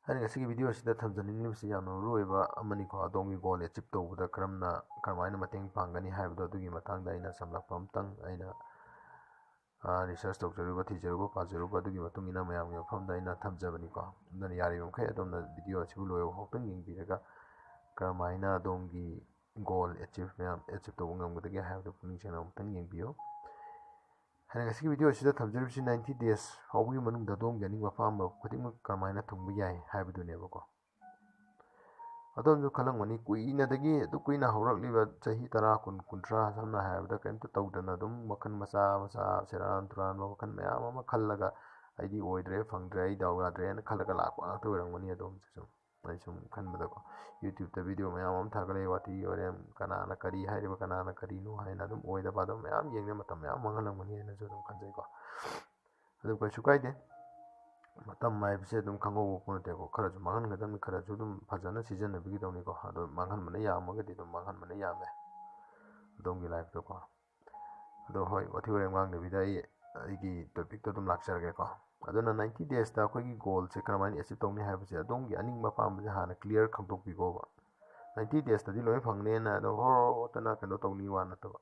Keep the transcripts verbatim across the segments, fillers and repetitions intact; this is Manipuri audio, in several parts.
ꯑꯩꯅ ꯉꯁꯤꯒꯤ video ꯑꯁꯤꯗ ꯊꯝꯖꯅꯤꯡꯂꯤꯕꯁꯤ ꯌꯥꯝꯅ ꯃꯔꯨꯑꯣꯏꯕ ꯑꯃꯅꯤꯀꯣ꯫ ꯑꯗꯣꯝꯒꯤ goal achieve ꯇꯧꯕꯗ ꯀꯔꯝꯅ, ꯀꯔꯝꯍꯥꯏꯅ ꯃꯇꯦꯡ ꯄꯥꯡꯒꯅꯤ ꯍꯥꯏꯕꯗꯣ, ꯑꯗꯨꯒꯤ ꯃꯇꯥꯡꯗ ꯑꯩꯅ ꯁꯝꯂꯞꯄ ꯑꯃꯇꯪ ꯑꯩꯅ, ꯑ, research ꯇꯧꯖꯔꯨꯕ, ꯊꯤꯖꯔꯨꯕ, ꯄꯥꯖꯔꯨꯕ, ꯑꯗꯨꯒꯤ ꯃꯇꯨꯡ ꯏꯟꯅ ꯃꯌꯥꯝꯒꯤ ꯃꯐꯝꯗ ꯑꯩꯅ ꯊꯝꯖꯕꯅꯤꯀꯣ꯫ ꯑꯗꯨꯅ ꯌꯥꯔꯤꯕ ꯃꯈꯩ ꯑꯗꯣꯝꯅ video ꯑꯁꯤꯕꯨ ꯂꯣꯏꯕ ꯐꯥꯎꯕꯇꯪ ꯌꯦꯡꯕꯤꯔꯒ, ꯀꯔꯝꯍꯥꯏꯅ ꯑꯗꯣꯝꯒꯤ goal achieve ꯃꯌꯥꯝ achieve ꯇꯧꯕ ꯉꯝꯒꯗꯒꯦ ꯍꯥꯏꯕꯗꯨ ꯄꯨꯛꯅꯤꯡ ꯆꯪꯅ ꯑꯃꯨꯛꯇꯪ ꯌꯦꯡꯕꯤꯌꯨ꯫ ꯑꯩꯅ ꯉꯁꯤꯒꯤ video ꯑꯁꯤꯗ ꯊꯝꯖꯔꯤꯕꯁꯤ ninety days ꯐꯥꯎꯕꯒꯤ ꯃꯅꯨꯡꯗ ꯑꯗꯣꯝꯒꯤ ꯑꯅꯤꯡꯕ ꯑꯄꯥꯝꯕ ꯈꯨꯗꯤꯡꯃꯛ ꯀꯔꯝꯍꯥꯏꯅ ꯊꯨꯡꯕ ꯌꯥꯏ ꯍꯥꯏꯕꯗꯨꯅꯦꯕꯀꯣ꯫ ꯑꯗꯣꯝꯁꯨ ꯈꯜꯂꯝꯒꯅꯤ, ꯀꯨꯏꯅꯗꯒꯤ ꯑꯗꯨꯛ ꯀꯨꯏꯅ ꯍꯧꯔꯛꯂꯤꯕ ꯆꯍꯤ ꯇꯔꯥ, ꯀꯨꯟ, ꯀꯨꯟꯊ꯭ꯔꯥ, ꯁꯝꯅ ꯍꯥꯏꯔꯕꯗ ꯀꯔꯤꯝꯇ ꯇꯧꯗꯅ ꯑꯗꯨꯝ ꯋꯥꯈꯜ ꯃꯆꯥ ꯃꯆꯥ, ꯁꯦꯔꯥꯟ ꯇꯨꯔꯥꯟꯕ ꯋꯥꯈꯜ ꯃꯌꯥꯝ ꯑꯃ ꯈꯜꯂꯒ, "ꯑꯩꯗꯤ ꯑꯣꯏꯗ꯭ꯔꯦ, ꯐꯪꯗ꯭ꯔꯦ, ꯑꯩ ꯗꯥꯎ ꯌꯥꯗ꯭ꯔꯦꯅ" ꯈꯜꯂꯒ ꯂꯥꯛꯄ ꯉꯥꯛꯇ ꯑꯣꯏꯔꯝꯒꯅꯤ ꯑꯗꯣꯝꯁꯨ꯫ ꯑꯩ ꯁꯨꯝ ꯈꯟꯕꯗꯀꯣ, YouTube-ꯇ video ꯃꯌꯥꯝ ꯑꯃ ꯊꯥꯒꯠꯂꯛꯏ, ꯋꯥꯊꯤ ꯋꯥꯔꯦꯝ, ꯀꯅꯥꯅ ꯀꯔꯤ ꯍꯥꯏꯔꯤꯕ, ꯀꯅꯥꯅ ꯀꯔꯤꯅꯣ ꯍꯥꯏꯅ ꯑꯗꯨꯝ ꯑꯣꯏꯗ ꯄꯥꯗꯕ ꯃꯌꯥꯝ ꯌꯦꯡꯗꯅ ꯃꯇꯝ ꯃꯌꯥꯝ ꯃꯥꯡꯍꯜꯂꯝꯒꯅꯤ ꯍꯥꯏꯅꯁꯨ ꯑꯗꯨꯝ ꯈꯟꯖꯩꯀꯣ꯫ ꯑꯗꯨ ꯀꯩꯁꯨ ꯀꯥꯏꯗꯦ, ꯃꯇꯝ ꯍꯥꯏꯕꯁꯦ ꯑꯗꯨꯝ ꯈꯪꯍꯧꯕ ꯄꯣꯠ ꯅꯠꯇꯦꯀꯣ꯫ ꯈꯔꯁꯨ ꯃꯥꯡꯍꯟꯒꯗꯕꯅꯤ, ꯈꯔꯁꯨ ꯑꯗꯨꯝ ꯐꯖꯅ ꯁꯤꯖꯤꯟꯅꯕꯤꯒꯗꯧꯅꯤꯀꯣ꯫ ꯑꯗꯣ ꯃꯥꯡꯍꯟꯕꯅ ꯌꯥꯝꯃꯒꯗꯤ ꯑꯗꯨꯝ ꯃꯥꯡꯍꯟꯕꯅ ꯌꯥꯝꯃꯦ ꯑꯗꯣꯝꯒꯤ life-ꯇꯀꯣ꯫ ꯑꯗꯣ ꯍꯣꯏ, ꯋꯥꯊꯤ ꯋꯥꯔꯦꯝ ꯉꯥꯡꯗꯕꯤꯗ ꯑꯩ ꯑꯩꯒꯤ topic-ꯇꯣ ꯑꯗꯨꯝ ꯂꯥꯛꯆꯔꯒꯦꯀꯣ꯫ ꯑꯗꯨꯅ ninety days-ꯇ ꯑꯩꯈꯣꯏꯒꯤ goal-ꯁꯦ ꯀꯔꯝꯍꯥꯏꯅ achieve ꯇꯧꯅꯤ ꯍꯥꯏꯕꯁꯦ, ꯑꯗꯣꯝꯒꯤ ꯑꯅꯤꯡꯕ ꯑꯄꯥꯝꯕꯁꯦ ꯍꯥꯟꯅ clear ꯈꯪꯗꯣꯛꯄꯤꯈꯣꯕ꯫ Ninety days-ꯇꯗꯤ ꯂꯣꯏ ꯐꯪꯅꯦꯅ ꯑꯗꯨꯝ ꯍꯣꯔꯣ ꯍꯣꯠꯇꯅ ꯀꯩꯅꯣ ꯇꯧꯅꯤ ꯋꯥ ꯅꯠꯇꯕ,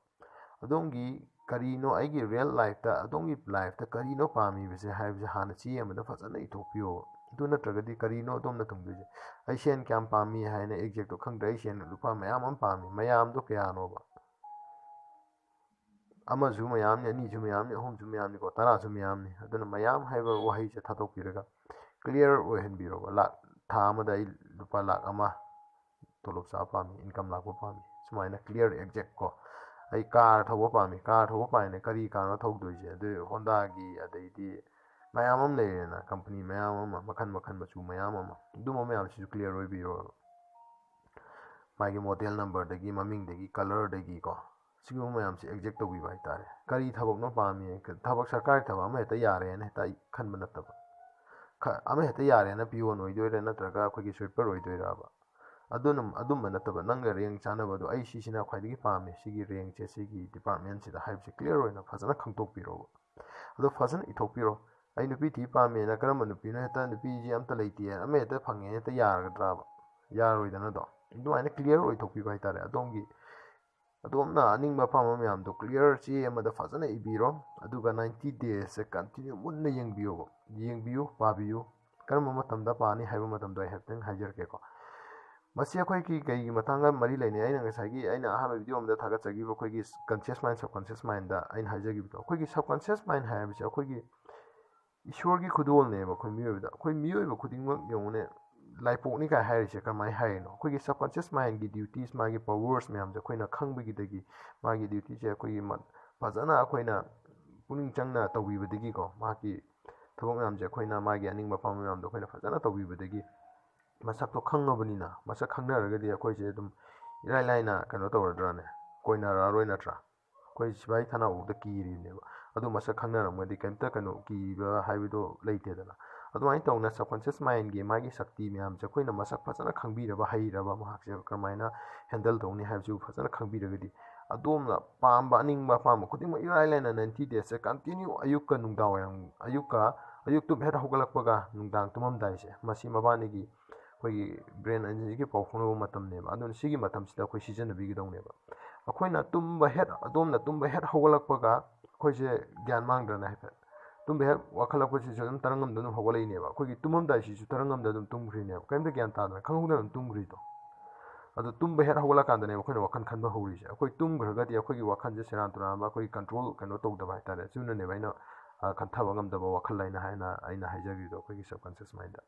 ꯑꯗꯣꯝꯒꯤ ꯀꯔꯤꯅꯣ, ꯑꯩꯒꯤ real life-ꯇ, ꯑꯗꯣꯝꯒꯤ life-ꯇ ꯀꯔꯤꯅꯣ ꯄꯥꯝꯃꯤꯕꯁꯦ ꯍꯥꯏꯕꯁꯦ ꯍꯥꯟꯅ ꯆꯦ ꯑꯃꯗ ꯐꯖꯅ ꯏꯊꯣꯛꯄꯤꯌꯣꯕ꯫ ꯑꯗꯨ ꯅꯠꯇ꯭ꯔꯒꯗꯤ ꯀꯔꯤꯅꯣ ꯑꯗꯣꯝꯅ ꯊꯨꯡꯗꯣꯏꯁꯦ? "ꯑꯩ ꯁꯦꯟ ꯀꯌꯥꯝ ꯄꯥꯝꯃꯤ?" ꯍꯥꯏꯅ exact-ꯇꯣ ꯈꯪꯗ꯭ꯔꯦ꯫ "ꯑꯩ ꯁꯦꯟ ꯂꯨꯄꯥ ꯃꯌꯥꯝ ꯑꯃ ꯄꯥꯝꯃꯤ"꯫ ꯃꯌꯥꯝꯗꯣ ꯀꯌꯥꯅꯣꯕ? ꯑꯃꯁꯨ ꯃꯌꯥꯝꯅꯤ, ꯑꯅꯤꯁꯨ ꯃꯌꯥꯝꯅꯤ, ꯑꯍꯨꯝꯁꯨ ꯃꯌꯥꯝꯅꯤꯀꯣ, ꯇꯔꯥꯁꯨ ꯃꯌꯥꯝꯅꯤ꯫ ꯑꯗꯨꯅ ꯃꯌꯥꯝ ꯍꯥꯏꯕ ꯋꯥꯍꯩꯁꯦ ꯊꯥꯗꯣꯛꯄꯤꯔꯒ clear ꯑꯣꯏꯍꯟꯕꯤꯔꯣꯕ꯫ ꯂꯥꯛ, ꯊꯥ ꯑꯃꯗ ꯑꯩ ꯂꯨꯄꯥ ꯂꯥꯛ ꯑꯃ ꯇꯣꯂꯣꯞ ꯆꯥꯕ ꯄꯥꯝꯃꯤ, income ꯂꯥꯛꯄ ꯄꯥꯝꯃꯤ꯫ ꯁꯨꯃꯥꯏꯅ clear exact ꯀꯣ꯫ "ꯑꯩ car ꯊꯧꯕ ꯄꯥꯝꯃꯤ"꯫ Car ꯊꯧꯕ ꯄꯥꯝꯃꯤꯅ ꯀꯔꯤ car-ꯅꯣ ꯊꯧꯗꯣꯏꯁꯦ? ꯑꯗꯨ Honda-ꯒꯤ, ꯑꯗꯩꯗꯤ ꯃꯌꯥꯝ ꯑꯃ ꯂꯩꯔꯦꯅ, company ꯃꯌꯥꯝ ꯑꯃ, ꯃꯈꯜ ꯃꯈꯜ, ꯃꯆꯨ ꯃꯌꯥꯝ ꯑꯃ꯫ ꯑꯗꯨꯝꯕ ꯃꯌꯥꯝꯁꯤꯁꯨ clear ꯑꯣꯏꯕꯤꯔꯣꯕ꯫ ꯃꯥꯒꯤ model number-ꯗꯒꯤ, ꯃꯃꯤꯡꯗꯒꯤ, color-ꯗꯒꯤꯀꯣ, ꯁꯤꯒꯨꯝꯕ ꯃꯌꯥꯝꯁꯦ exact ꯇꯧꯕꯤꯕ ꯍꯥꯏꯇꯥꯔꯦ꯫ ꯀꯔꯤ ꯊꯕꯛꯅꯣ ꯄꯥꯝꯃꯤ? ꯊꯕꯛ, ꯁꯔꯀꯥꯔꯒꯤ ꯊꯕꯛ ꯑꯃ ꯍꯦꯛꯇ ꯌꯥꯔꯦꯅ ꯍꯦꯛꯇ ꯑꯩ ꯈꯟꯕ ꯅꯠꯇꯕ꯫ ꯈ-, ꯑꯃ ꯍꯦꯛꯇ ꯌꯥꯔꯦꯅ peon ꯑꯣꯏꯗꯣꯏꯔꯥ, ꯅꯠꯇ꯭ꯔꯒ ꯑꯩꯈꯣꯏꯒꯤ sweeper ꯑꯣꯏꯗꯣꯏꯔꯕ? ꯑꯗꯨꯅ, ꯑꯗꯨꯝꯕ ꯅꯠꯇꯕ, ꯅꯪꯒ rank ꯆꯥꯟꯅꯕꯗꯣ, "ꯑꯩ ꯁꯤꯁꯤꯅ ꯈ꯭ꯋꯥꯏꯗꯒꯤ ꯄꯥꯝꯃꯦ, ꯁꯤꯒꯤ rank-ꯁꯦ, ꯁꯤꯒꯤ department-ꯁꯤꯗ" ꯍꯥꯏꯕꯁꯦ clear ꯑꯣꯏꯅ ꯐꯖꯅ ꯈꯪꯗꯣꯛꯄꯤꯔꯣꯕ꯫ ꯑꯗꯣ ꯐꯖꯅ ꯏꯊꯣꯛꯄꯤꯔꯣ꯫ ꯑꯩ ꯅꯨꯄꯤ ꯊꯤ ꯄꯥꯝꯃꯦꯅ ꯀꯔꯝꯕ ꯅꯨꯄꯤꯅꯣ ꯍꯦꯛꯇ ꯅꯨꯄꯤꯁꯤ ꯑꯝꯇ ꯂꯩꯇꯦ, ꯑꯃ ꯍꯦꯛꯇ ꯐꯪꯉꯦ ꯍꯦꯛꯇ ꯌꯥꯔꯒꯗ꯭ꯔꯕ? ꯌꯥꯔꯣꯏꯗꯅꯗꯣ꯫ ꯑꯗꯨꯃꯥꯏꯅ clear ꯑꯣꯏꯊꯣꯛꯄꯤꯕ ꯍꯥꯏꯇꯥꯔꯦ꯫ ꯑꯗꯣꯝꯒꯤ, ꯑꯗꯣꯝꯅ ꯑꯅꯤꯡꯕ ꯑꯄꯥꯝꯕ ꯃꯌꯥꯝꯗꯣ clear ꯆꯦ ꯑꯃꯗ ꯐꯖꯅ ꯏꯕꯤꯔꯣ꯫ ꯑꯗꯨꯒ ninety days ꯁꯦ continue ꯃꯨꯟꯅ ꯌꯦꯡꯕꯤꯌꯣꯕ, ꯌꯦꯡꯕꯤꯌꯨ, ꯄꯥꯕꯤꯌꯨ꯫ ꯀꯔꯝꯕ ꯃꯇꯝꯗ ꯄꯥꯅꯤ ꯍꯥꯏꯕ ꯃꯇꯝꯗꯣ ꯑꯩ ꯍꯥꯏꯐꯦꯠꯇꯪ ꯍꯥꯏꯖꯔꯛꯀꯦꯀꯣ꯫ ꯃꯁꯤ ꯑꯩꯈꯣꯏꯒꯤ ꯀꯩꯒꯤ ꯃꯇꯥꯡꯒ ꯃꯔꯤ ꯂꯩꯅꯩ? ꯑꯩꯅ ꯉꯁꯥꯏꯒꯤ, ꯑꯩꯅ ꯑꯍꯥꯟꯕ video ꯑꯃꯗ ꯊꯥꯒꯠꯆꯈꯤꯕ ꯑꯩꯈꯣꯏꯒꯤ conscious mind, subconscious mind ꯗ ꯑꯩꯅ ꯍꯥꯏꯖꯈꯤꯕꯗꯣ, ꯑꯩꯈꯣꯏꯒꯤ subconscious mind ꯍꯥꯏꯕꯁꯦ ꯑꯩꯈꯣꯏꯒꯤ ꯏꯁꯣꯔꯒꯤ ꯈꯨꯗꯣꯜꯅꯦꯕ ꯑꯩꯈꯣꯏ ꯃꯤꯑꯣꯏꯕꯗ꯫ ꯑꯩꯈꯣꯏ ꯃꯤꯑꯣꯏꯕ ꯈꯨꯗꯤꯡꯃꯛ ꯌꯦꯡꯉꯨꯅꯦ, ꯂꯥꯏꯄꯣꯛꯅꯤ ꯀꯥꯏ ꯍꯥꯏꯔꯤꯁꯦ ꯀꯃꯥꯏꯅ ꯍꯥꯏꯔꯤꯅꯣ? ꯑꯩꯈꯣꯏꯒꯤ subconscious mind ꯒꯤ duties, ꯃꯥꯒꯤ powers ꯃꯌꯥꯝꯁꯦ ꯑꯩꯈꯣꯏꯅ ꯈꯪꯕꯒꯤꯗꯒꯤ, ꯃꯥꯒꯤ duty ꯁꯦ ꯑꯩꯈꯣꯏꯒꯤ ꯃ-, ꯐꯖꯅ ꯑꯩꯈꯣꯏꯅ ꯄꯨꯛꯅꯤꯡ ꯆꯪꯅ ꯇꯧꯕꯤꯕꯗꯒꯤꯀꯣ, ꯃꯍꯥꯛꯀꯤ ꯊꯕꯛ ꯃꯌꯥꯝꯁꯦ ꯑꯩꯈꯣꯏꯅ, ꯃꯥꯒꯤ ꯑꯅꯤꯡꯕ ꯑꯄꯥꯝꯕ ꯃꯌꯥꯝꯗꯣ ꯑꯩꯈꯣꯏꯅ ꯐꯖꯅ ꯇꯧꯕꯤꯕꯗꯒꯤ, ꯃꯁꯛꯇꯣ ꯈꯪꯉꯕꯅꯤꯅ, ꯃꯁꯛ ꯈꯪꯅꯔꯒꯗꯤ ꯑꯩꯈꯣꯏꯁꯦ ꯑꯗꯨꯝ ꯏꯔꯥꯏ ꯂꯥꯏꯅ ꯀꯩꯅꯣ ꯇꯧꯔꯗ꯭ꯔꯥꯅꯦ? ꯀꯣꯏꯅꯔꯛꯑꯔꯣꯏ ꯅꯠꯇ꯭ꯔꯥ? ꯑꯩꯈꯣꯏ ꯁꯤꯐꯥꯏ ꯊꯥꯅ ꯎꯕꯗ ꯀꯤꯔꯤꯕꯅꯦꯕ꯫ ꯑꯗꯨ ꯃꯁꯛ ꯈꯪꯅꯔꯝꯃꯗꯤ ꯀꯩꯝꯇ ꯀꯩꯅꯣ ꯀꯤꯕ ꯍꯥꯏꯕꯗꯣ ꯂꯩꯇꯦꯗꯅ꯫ ꯑꯗꯨꯃꯥꯏꯅ ꯇꯧꯅ subconscious mind ꯒꯤ ꯃꯥꯒꯤ ꯁꯛꯇꯤ ꯃꯌꯥꯝꯁꯦ ꯑꯩꯈꯣꯏꯅ ꯃꯁꯛ ꯐꯖꯅ ꯈꯪꯕꯤꯔꯕ, ꯍꯩꯔꯕ, ꯃꯍꯥꯛꯁꯦ ꯀꯔꯝꯍꯥꯏꯅ handle ꯇꯧꯅꯤ ꯍꯥꯏꯕꯁꯤꯕꯨ ꯐꯖꯅ ꯈꯪꯕꯤꯔꯒꯗꯤ, ꯑꯗꯣꯝꯅ ꯄꯥꯝꯕ, ꯑꯅꯤꯡꯕ ꯑꯄꯥꯝꯕ ꯈꯨꯗꯤꯡꯃꯛ ꯏꯔꯥꯏ ꯂꯥꯏꯅ ninety days ꯁꯦ continue ꯑꯌꯨꯛꯀ ꯅꯨꯡꯗꯥꯡ ꯋꯥꯏꯔꯝ, ꯑꯌꯨꯛꯀ, ꯑꯌꯨꯛ ꯇꯨꯝ ꯍꯦꯛ ꯍꯧꯒꯠꯂꯛꯄꯒ ꯅꯨꯡꯗꯥꯡ ꯇꯨꯝꯃꯝꯗꯥꯏꯁꯦ, ꯃꯁꯤ ꯃꯕꯥꯅꯤꯒꯤ ꯑꯩꯈꯣꯏꯒꯤ brain ꯑꯅꯤꯁꯤꯒꯤ ꯄꯥꯎ ꯐꯥꯎꯅꯕ ꯃꯇꯝꯅꯦꯕ꯫ ꯑꯗꯨꯅ ꯁꯤꯒꯤ ꯃꯇꯝꯁꯤꯗ ꯑꯩꯈꯣꯏ ꯁꯤꯖꯤꯟꯅꯕꯤꯒꯗꯧꯅꯦꯕ꯫ ꯑꯩꯈꯣꯏꯅ ꯇꯨꯝꯕ ꯍꯦꯛ, ꯑꯗꯣꯝꯅ ꯇꯨꯝꯕ ꯍꯦꯛ ꯍꯧꯒꯠꯂꯛꯄꯒ ꯑꯩꯈꯣꯏꯁꯦ ꯒ꯭ꯌꯥꯟ ꯃꯥꯡꯗ꯭ꯔꯅꯦ ꯍꯥꯏꯐꯦꯠ? ꯇꯨꯝꯕ ꯍꯦꯛ ꯋꯥꯈꯠꯂꯛꯄꯁꯤꯁꯨ ꯑꯗꯨꯝ ꯇꯔꯪ ꯑꯃꯗ ꯑꯗꯨꯝ ꯍꯧꯒꯠꯂꯛꯏꯅꯦꯕ꯫ ꯑꯩꯈꯣꯏꯒꯤ ꯇꯨꯝꯃꯝꯗꯥꯏꯁꯤꯁꯨ ꯇꯔꯪ ꯑꯃꯗ ꯑꯗꯨꯝ ꯇꯨꯝꯈ꯭ꯔꯤꯅꯦꯕ, ꯀꯔꯤꯝꯇ ꯒ꯭ꯌꯥꯟ ꯇꯥꯗꯅ, ꯈꯪꯍꯧꯗꯅ ꯑꯗꯨꯝ ꯇꯨꯝꯈ꯭ꯔꯤꯗꯣ꯫ ꯑꯗꯣ ꯇꯨꯝꯕ ꯍꯦꯛ ꯍꯧꯒꯠꯂꯀꯥꯟꯗꯅꯦꯕ ꯑꯩꯈꯣꯏꯅ ꯋꯥꯈꯜ ꯈꯟꯕ ꯍꯧꯔꯤꯁꯦ꯫ ꯑꯩꯈꯣꯏ ꯇꯨꯝꯈ꯭ꯔꯒꯗꯤ ꯑꯩꯈꯣꯏꯒꯤ ꯋꯥꯈꯜꯁꯦ ꯁꯦꯔꯥꯟ ꯇꯨꯔꯥꯟꯕ, ꯑꯩꯈꯣꯏꯒꯤ control ꯀꯩꯅꯣ ꯇꯧꯗꯕ ꯍꯥꯏꯇꯥꯔꯦ꯫ ꯑꯗꯨꯅꯅꯦꯕ ꯑꯩꯅ, ꯑ, ꯈꯟꯊꯕ ꯉꯝꯗꯕ ꯋꯥꯈꯜ ꯍꯥꯏꯅ, ꯍꯥꯏꯅ, ꯑꯩꯅ ꯍꯥꯏꯖꯈ꯭ꯔꯤꯗꯣ ꯑꯩꯈꯣꯏꯒꯤ subconscious mind꯫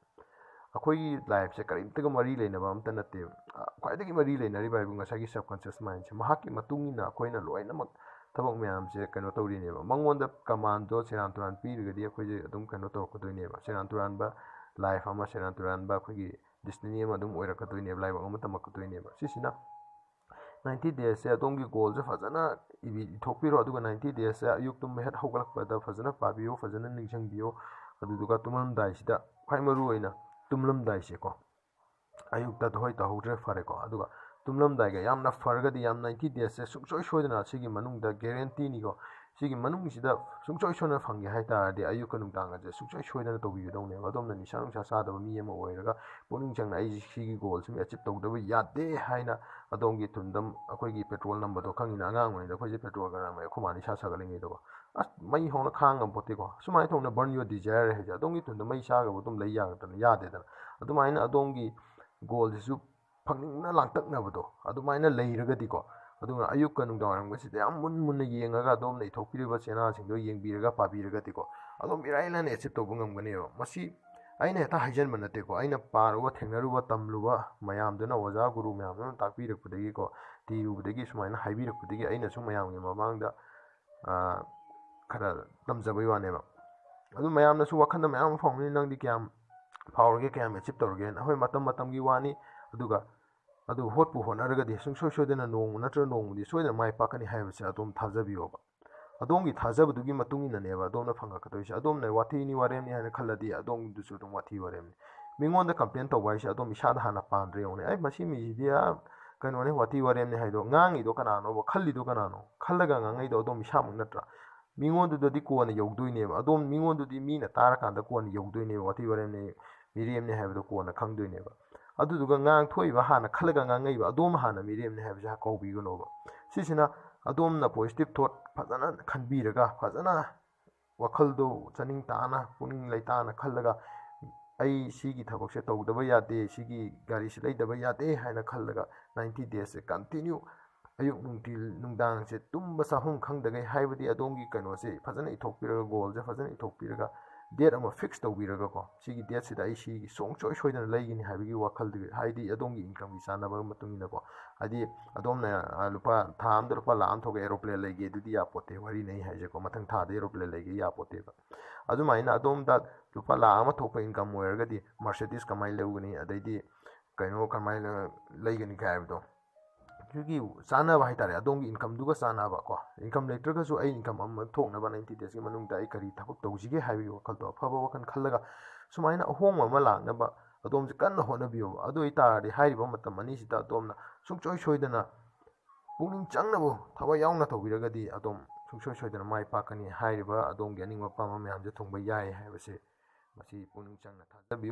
ꯑꯩꯈꯣꯏꯒꯤ life ꯁꯦ ꯀꯔꯤꯝꯇꯒ ꯃꯔꯤ ꯂꯩꯅꯕ ꯑꯝꯇ ꯅꯠꯇꯦꯕ꯫ ꯑ, ꯈ꯭ꯋꯥꯏꯗꯒꯤ ꯃꯔꯤ ꯂꯩꯅꯔꯤꯕ ꯍꯥꯏꯕꯨ ꯉꯁꯥꯏꯒꯤ subconscious mind ꯁꯦ꯫ ꯃꯍꯥꯛꯀꯤ ꯃꯇꯨꯡ ꯏꯟꯅ ꯑꯩꯈꯣꯏꯅ ꯂꯣꯏꯅꯃꯛ ꯊꯕꯛ ꯃꯌꯥꯝꯁꯦ ꯀꯩꯅꯣ ꯇꯧꯔꯤꯅꯦꯕ꯫ ꯃꯉꯣꯟꯗ command ꯗꯣ ꯁꯦꯔꯥꯟ ꯇꯨꯔꯥꯟ ꯄꯤꯔꯒꯗꯤ ꯑꯩꯈꯣꯏꯁꯦ ꯑꯗꯨꯝ ꯀꯩꯅꯣ ꯇꯧꯔꯛꯀꯗꯣꯏꯅꯦꯕ꯫ ꯁꯦꯔꯥꯟ ꯇꯨꯔꯥꯟꯕ life ꯑꯃ, ꯁꯦꯔꯥꯟ ꯇꯨꯔꯥꯟꯕ ꯑꯩꯈꯣꯏꯒꯤ destiny ꯑꯃ ꯑꯗꯨꯝ ꯑꯣꯏꯔꯛꯀꯗꯣꯏꯅꯦꯕ, ꯂꯥꯏꯕꯛ ꯑꯃ ꯇꯝꯃꯛꯀꯗꯣꯏꯅꯦꯕ꯫ ꯁꯤꯁꯤꯅ ninety days ꯁꯦ ꯑꯗꯣꯝꯒꯤ goal ꯁꯦ ꯐꯖꯅ ꯏꯕꯤ-, ꯏꯊꯣꯛꯄꯤꯔꯣ꯫ ꯑꯗꯨꯒ ninety days ꯁꯦ ꯑꯌꯨꯛ ꯇꯨꯝꯕ ꯍꯦꯛ ꯍꯧꯒꯠꯂꯛꯄꯗ ꯐꯖꯅ ꯄꯥꯕꯤꯌꯨ, ꯐꯖꯅ ꯅꯤꯡꯁꯤꯡꯕꯤꯌꯨ꯫ ꯑꯗꯨꯗꯨꯒ ꯇꯨꯝꯂꯝꯗꯥꯏꯁꯤꯗ, ꯈ꯭ꯋꯥꯏ ꯃꯔꯨ ꯑꯣꯏꯅ ꯇꯨꯝꯂꯝꯗꯥꯏꯁꯦꯀꯣ, ꯑꯌꯨꯛꯇ ꯍꯣꯏ ꯇꯧꯍꯧꯗ꯭ꯔꯦ, ꯐꯔꯦꯀꯣ꯫ ꯑꯗꯨꯒ ꯇꯨꯝꯂꯝꯗꯥꯏꯒ ꯌꯥꯝꯅ ꯐꯔꯒꯗꯤ, ꯌꯥꯝ ninety days ꯁꯦ ꯁꯨꯡꯁꯣꯏ ꯁꯣꯏꯗꯅ ꯁꯤꯒꯤ ꯃꯅꯨꯡꯗ guarantee ꯅꯤꯀꯣ, ꯁꯤꯒꯤ ꯃꯅꯨꯡꯁꯤꯗ ꯁꯨꯡꯁꯣꯏ ꯁꯣꯏꯗꯅ ꯐꯪꯒꯦ ꯍꯥꯏ ꯇꯥꯔꯗꯤ, ꯑꯌꯨꯛꯀ ꯅꯨꯡꯗꯥꯡꯒꯁꯦ ꯁꯨꯡꯁꯣꯏ ꯁꯣꯏꯗꯅ ꯇꯧꯕꯤꯒꯗꯧꯅꯦꯕ꯫ ꯑꯗꯣꯝꯅ ꯅꯤꯁꯥ ꯅꯨꯡꯁꯥ ꯆꯥꯗꯕ ꯃꯤ ꯑꯃ ꯑꯣꯏꯔꯒ, ꯄꯨꯛꯅꯤꯡ ꯆꯪꯅ "ꯑꯩ ꯁꯤꯒꯤ ꯒꯣꯜꯁꯤꯃ ꯑꯦꯆꯤꯞ ꯇꯧꯗꯕ ꯌꯥꯗꯦ" ꯍꯥꯏꯅ ꯑꯗꯣꯝꯒꯤ ꯊꯨꯟꯗ ꯑꯩꯈꯣꯏꯒꯤ ꯄꯦꯇ꯭ꯔꯣꯜ ꯅꯝꯕꯗꯣ ꯈꯪꯉꯤꯅ꯫ ꯑꯉꯥꯡ ꯑꯣꯏꯔꯤꯉꯩꯗ ꯑꯩꯈꯣꯏꯁꯦ ꯄꯦꯇ꯭ꯔꯣꯜꯒ ꯅꯝꯃꯦ, ꯑꯩꯈꯣꯏ ꯃꯥꯅ ꯏꯁꯥ ꯁꯥꯒꯠꯂꯤꯉꯩꯗꯀꯣ꯫ ꯑꯁ, ꯃꯩ ꯍꯧꯅ ꯈꯥꯡ ꯉꯝꯄꯣꯠꯇꯦꯀꯣ꯫ ꯁꯨꯃꯥꯏꯅ ꯇꯧꯅ "Burn your desire" ꯍꯥꯏꯁꯦ, ꯑꯗꯣꯝꯒꯤ ꯊꯨꯟꯗ ꯃꯩ ꯆꯥꯈ꯭ꯔꯕ ꯑꯗꯨꯝ ꯂꯩ ꯌꯥꯒꯗ꯭ꯔꯅ? ꯌꯥꯗꯦꯗꯅ꯫ ꯑꯗꯨꯃꯥꯏꯅ ꯑꯗꯣꯝꯒꯤ ꯒꯣꯜꯁꯤꯁꯨ ꯐꯪꯅꯤꯡꯅ ꯂꯥꯡꯇꯛꯅꯕꯗꯣ ꯑꯗꯨꯃꯥꯏꯅ ꯂꯩꯔꯒꯗꯤꯀꯣ, ꯑꯗꯨꯅ ꯑꯌꯨꯛꯀ ꯅꯨꯡꯗꯥꯡꯋꯥꯏꯔꯝꯒꯁꯤꯗ ꯌꯥꯝ ꯃꯨꯟ ꯃꯨꯟꯅ ꯌꯦꯡꯉꯒ ꯑꯗꯣꯝꯅ ꯏꯊꯣꯛꯄꯤꯔꯤꯕ ꯆꯦꯅꯥꯁꯤꯡꯗꯣ ꯌꯦꯡꯕꯤꯔꯒ ꯄꯥꯕꯤꯔꯒꯗꯤꯀꯣ, ꯑꯗꯨꯝ ꯏꯔꯥꯏ ꯂꯥꯏꯅ ꯑꯦꯆꯤꯞ ꯇꯧꯕ ꯉꯝꯒꯅꯦꯕ꯫ ꯃꯁꯤ ꯑꯩꯅ ꯍꯦꯛꯇ ꯍꯥꯏꯖꯟꯕ ꯅꯠꯇꯦꯀꯣ, ꯑꯩꯅ ꯄꯥꯔꯨꯕ, ꯊꯦꯡꯅꯔꯨꯕ, ꯇꯝꯂꯨꯕ ꯃꯌꯥꯝꯗꯨꯅ, ꯑꯣꯖꯥ ꯒꯨꯔꯨ ꯃꯌꯥꯝꯗꯨꯅ ꯇꯥꯛꯄꯤꯔꯛꯄꯗꯒꯤꯀꯣ, ꯊꯤꯔꯨꯕꯗꯒꯤ, ꯁꯨꯃꯥꯏꯅ ꯍꯥꯏꯕꯤꯔꯛꯄꯗꯒꯤ ꯑꯩꯅꯁꯨ ꯃꯌꯥꯝꯒꯤ ꯃꯃꯥꯡꯗ, ꯑꯥ, ꯈꯔ ꯇꯝꯖꯕꯩ ꯋꯥꯅꯦꯕ꯫ ꯑꯗꯨ ꯃꯌꯥꯝꯅꯁꯨ ꯋꯥꯈꯜꯗ ꯃꯌꯥꯝ ꯑꯃ ꯐꯥꯎꯅꯤ, "ꯅꯪꯗꯤ ꯀꯌꯥꯝ ꯐꯥꯎꯔꯒꯦ, ꯀꯌꯥꯝ ꯑꯦꯆꯤꯞ ꯇꯧꯔꯒꯦꯅ?" ꯍꯣꯏ, ꯃꯇꯝ ꯃꯇꯝꯒꯤ ꯋꯥꯅꯤ, ꯑꯗꯨꯒ ꯑꯗꯨ ꯍꯣꯠꯄꯨ ꯍꯣꯠꯅꯔꯒꯗꯤ ꯁꯨꯡꯁꯣꯏ ꯁꯣꯏꯗꯅ ꯅꯣꯡꯃ ꯅꯠꯇ꯭ꯔꯒ ꯅꯣꯡꯃꯗꯤ ꯁꯣꯏꯗꯅ ꯃꯥꯏ ꯄꯥꯛꯀꯅꯤ ꯍꯥꯏꯕꯁꯦ ꯑꯗꯣꯝ ꯊꯥꯖꯕꯤꯌꯣꯕ꯫ ꯑꯗꯣꯝꯒꯤ ꯊꯥꯖꯕꯗꯨꯒꯤ ꯃꯇꯨꯡ ꯏꯟꯅꯅꯦꯕ ꯑꯗꯣꯝꯅ ꯐꯪꯉꯛꯀꯗꯣꯏꯁꯦ꯫ ꯑꯗꯣꯝꯅ ꯋꯥꯊꯤꯅꯤ ꯋꯥꯔꯦꯝꯅꯤ ꯍꯥꯏꯅ ꯈꯜꯂꯗꯤ ꯑꯗꯣꯝꯗꯨꯁꯨ ꯑꯗꯨꯝ ꯋꯥꯊꯤ ꯋꯥꯔꯦꯝꯅꯤ꯫ ꯃꯤꯉꯣꯟꯗ ꯀꯝꯄ꯭ꯂꯦꯟ ꯇꯧꯕ ꯍꯥꯏꯁꯦ ꯑꯗꯣꯝ ꯏꯁꯥꯗ ꯍꯥꯟꯅ ꯄꯥꯟꯗ꯭ꯔ ꯌꯦꯡꯉꯨꯅꯦ꯫ "ꯑꯩ ꯃꯁꯤ ꯃꯤꯁꯤꯗꯤ, ꯑ, ꯀꯩꯅꯣꯅꯦ, ꯋꯥꯊꯤ ꯋꯥꯔꯦꯝꯅꯦ" ꯍꯥꯏꯗꯣ ꯉꯥꯡꯉꯤꯗꯣ ꯀꯅꯥꯅꯣꯕ? ꯈꯜꯂꯤꯗꯣ ꯀꯅꯥꯅꯣ? ꯈꯜꯂꯒ ꯉꯥꯡꯉꯛꯏꯗꯣ ꯑꯗꯣꯝ ꯏꯁꯥꯃꯛ ꯅꯠꯇ꯭ꯔꯥ? ꯃꯤꯉꯣꯟꯗꯨꯗꯗꯤ ꯀꯣꯟꯅ ꯌꯧꯗꯣꯏꯅꯦꯕ꯫ ꯑꯗꯣꯝ ꯃꯤꯉꯣꯟꯗꯨꯗꯤ ꯃꯤꯅ ꯇꯥꯔꯀꯥꯟꯗ ꯀꯣꯟꯅ ꯌꯧꯗꯣꯏꯅꯦꯕ, ꯋꯥꯊꯤ ꯋꯥꯔꯦꯝꯅꯦ, ꯃꯤꯔꯦꯝꯅꯦ ꯍꯥꯏꯕꯗꯣ ꯀꯣꯟꯅ ꯈꯪꯗꯣꯏꯅꯦꯕ꯫ ꯑꯗꯨꯗꯨꯒ ꯉꯥꯡꯊꯣꯛꯏꯕ, ꯍꯥꯟꯅ ꯈꯜꯂꯒ ꯉꯥꯡꯉꯛꯏꯕ ꯑꯗꯣꯝ ꯍꯥꯟꯅ ꯃꯤꯔꯦꯝꯅꯦ ꯍꯥꯏꯕꯁꯦ ꯀꯥꯎꯕꯤꯒꯅꯣꯕ꯫ ꯁꯤꯁꯤꯅ ꯑꯗꯣꯝꯅ ꯄꯣꯖꯤꯇꯤꯚ ꯊꯣꯠ ꯐꯖꯅ ꯈꯟꯕꯤꯔꯒ, ꯐꯖꯅ ꯋꯥꯈꯜꯗꯣ ꯆꯅꯤꯡ ꯇꯥꯅ, ꯄꯨꯛꯅꯤꯡ ꯂꯩꯇꯥꯅ ꯈꯜꯂꯒ, "ꯑꯩ ꯁꯤꯒꯤ ꯊꯕꯛꯁꯦ ꯇꯧꯗꯕ ꯌꯥꯗꯦ, ꯁꯤꯒꯤ ꯒꯥꯔꯤꯁꯦ ꯂꯩꯗꯕ ꯌꯥꯗꯦ" ꯍꯥꯏꯅ ꯈꯜꯂꯒ, ꯅꯥꯏꯟꯇꯤ ꯗꯦꯖꯁꯦ ꯀꯟꯇꯤꯅ꯭ꯌꯨ ꯑꯌꯨꯛ ꯅꯨꯡꯊꯤꯜ ꯅꯨꯡꯗꯥꯡꯁꯦ ꯇꯨꯝꯕ ꯆꯥꯐꯝ ꯈꯪꯗꯈꯩ, ꯍꯥꯏꯕꯗꯤ ꯑꯗꯣꯝꯒꯤ ꯀꯩꯅꯣꯁꯦ ꯐꯖꯅ ꯏꯊꯣꯛꯄꯤꯔꯒ, ꯒꯣꯜꯁꯦ ꯐꯖꯅ ꯏꯊꯣꯛꯄꯤꯔꯒ, ꯗꯦꯠ ꯑꯃ ꯐꯤꯛꯁ ꯇꯧꯕꯤꯔꯒꯀꯣ, ꯁꯤꯒꯤ ꯗꯦꯠꯁꯤꯗ ꯑꯩ ꯁꯤꯒꯤ ꯁꯨꯡꯁꯣꯏ ꯁꯣꯏꯗꯅ ꯂꯩꯒꯅꯤ ꯍꯥꯏꯕꯒꯤ ꯋꯥꯈꯜꯗꯨ, ꯍꯥꯏꯗꯤ ꯑꯗꯣꯝꯒꯤ ꯏꯟꯀꯝꯒꯤ ꯆꯥꯟꯅꯕ ꯃꯇꯨꯡ ꯏꯟꯅꯀꯣ꯫ ꯍꯥꯏꯗꯤ ꯑꯗꯣꯝꯅ, ꯑ, ꯂꯨꯄꯥ, ꯊꯥ ꯑꯃꯗ ꯂꯨꯄꯥ ꯂꯥꯈ ꯑꯃ ꯊꯣꯛꯑꯒ ꯑꯦꯔꯣꯄ꯭ꯂꯦꯟ ꯂꯩꯒꯦ ꯑꯗꯨꯗꯤ ꯌꯥꯄꯣꯠꯇꯦ, ꯋꯥꯔꯤꯅꯦ ꯑꯩ ꯍꯥꯏꯁꯦꯀꯣ, ꯃꯊꯪ ꯊꯥꯗ ꯑꯦꯔꯣꯄ꯭ꯂꯦꯟ ꯂꯩꯒꯦ ꯌꯥꯄꯣꯠꯇꯦꯕ꯫ ꯑꯗꯨꯃꯥꯏꯅ ꯑꯗꯣꯝꯗ ꯂꯨꯄꯥ ꯂꯥꯈ ꯑꯃ ꯊꯣꯛꯄ ꯏꯟꯀꯝ ꯑꯣꯏꯔꯒꯗꯤ ꯃꯔꯁꯦꯗꯤꯁ ꯀꯃꯥꯏꯅ ꯂꯧꯒꯅꯤ, ꯑꯗꯩꯗꯤ ꯀꯩꯅꯣ ꯀꯃꯥꯏꯅ ꯂꯩꯒꯅꯤ ꯍꯥꯏꯕꯗꯣ, ꯑꯗꯨꯒꯤ ꯆꯥꯟꯅꯕ ꯍꯥꯏꯇꯥꯔꯦ, ꯑꯗꯣꯝꯒꯤ ꯏꯟꯀꯝꯗꯨꯒ ꯆꯥꯟꯅꯕ ꯀꯣ꯫ ꯏꯟꯀꯝ ꯂꯩꯇ꯭ꯔꯒꯁꯨ ꯑꯩ ꯏꯟꯀꯝ ꯑꯃ ꯊꯣꯛꯅꯕ ꯅꯥꯏꯟꯇꯤ ꯗꯦꯖꯀꯤ ꯃꯅꯨꯡꯗ ꯑꯩ ꯀꯔꯤ ꯊꯕꯛ ꯇꯧꯁꯤꯒꯦ ꯍꯥꯏꯕꯒꯤ ꯋꯥꯈꯜꯗꯣ, ꯑꯐꯕ ꯋꯥꯈꯜ ꯈꯜꯂꯒ, ꯁꯨꯃꯥꯏꯅ ꯑꯍꯣꯡꯕ ꯑꯃ ꯂꯥꯛꯅꯕ ꯑꯗꯣꯝꯁꯦ ꯀꯟꯅ ꯍꯣꯠꯅꯕꯤꯌꯣꯕ꯫ ꯑꯗꯨ ꯑꯣꯏꯇꯥꯔꯗꯤ ꯍꯥꯏꯔꯤꯕ ꯃꯇꯝ ꯑꯅꯤꯁꯤꯗ ꯑꯗꯣꯝꯅ ꯁꯨꯡꯁꯣꯏ ꯁꯣꯏꯗꯅ ꯄꯨꯛꯅꯤꯡ ꯆꯪꯅꯕ ꯊꯋꯥꯏ ꯌꯥꯎꯅ ꯇꯧꯕꯤꯔꯒꯗꯤ ꯑꯗꯣꯝ ꯁꯨꯡꯁꯣꯏ ꯁꯣꯏꯗꯅ ꯃꯥꯏ ꯄꯥꯛꯀꯅꯤ꯫ ꯍꯥꯏꯔꯤꯕ ꯑꯗꯣꯝꯒꯤ ꯑꯅꯤꯡꯕ ꯑꯄꯥꯝꯕ ꯃꯌꯥꯝꯁꯦ ꯊꯨꯡꯕ ꯌꯥꯏ ꯍꯥꯏꯕꯁꯦ ꯃꯁꯤ ꯄꯨꯛꯅꯤꯡ ꯆꯪꯅ ꯊꯥꯖꯕꯤꯌꯨ꯫